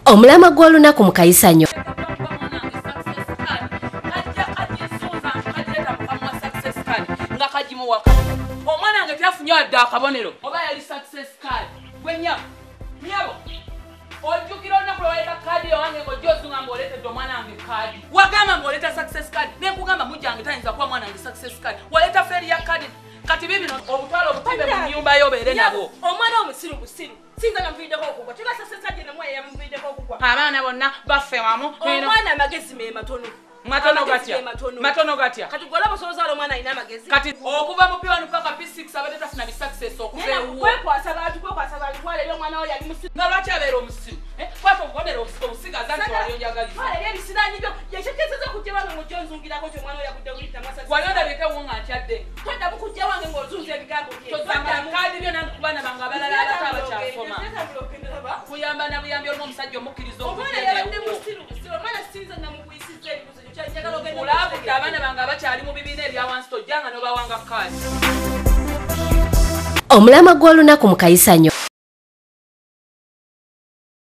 Omulamwa gw'olunaku mu kayisanyo. Omwana wange teyafunye wadde akabonero oba yali success card. Gwe nnyabo, nnyabo, ojjukira olunaku lwe waleeta kaadi yowange ng'ojja ozunga ng'oleetedde omwana wange kaadi. Wagamba ng'oleeta success card, ne nkugamba mujjange tayinza kuwa mwana wange success card. Waleeta failure card. Kati bibino obutwala obutimbe mu nnyumba yo obeere nabwo. Omwana omusiru busiru. Sinza namuviiriddeko okugwa. Kyokka success card namuwa yamuviiriddeko okugwa. Abaana bonna baffe wamu. Omwana amagezi me matono. Matono gatya. Matono gatya. Kati gwe osobola omwana alina amagezi. Kati okuva mu P1 paka P6 abadde tafuna bi success okuva ewuwo. Kwekwasa bantu, kwekwasa bantu. Twala eri omwana wo yali musiru. Nga lwaki abeera omusiru? Kwata obubonero obusigaza nti wali onjagaliza. Twala eri ebisiraanyi byo. Yekyekeseza okujja wange ng'ojja onzungirako nti omwana wo yagudde wuyita masasi. Wali ondabyeeko ewuwo nga nkyadde. Toddamu kujja wange ng'ozunza ebigambo bye. Tozanga kaadi byo nange ku baana bange abalala abato abakyasoma. Kuyamba na buyambi olumu omusajja omukkiriza okujja Omwana yabadde musiru busiru. Omwana sinza namugwisizza ebibuuzo. Olabudde abaana bange abakyali mu bibiina ebya wansi tojjanga n'obawanga kaadi. Omulamwa gw'olunaku mu kayisanyo.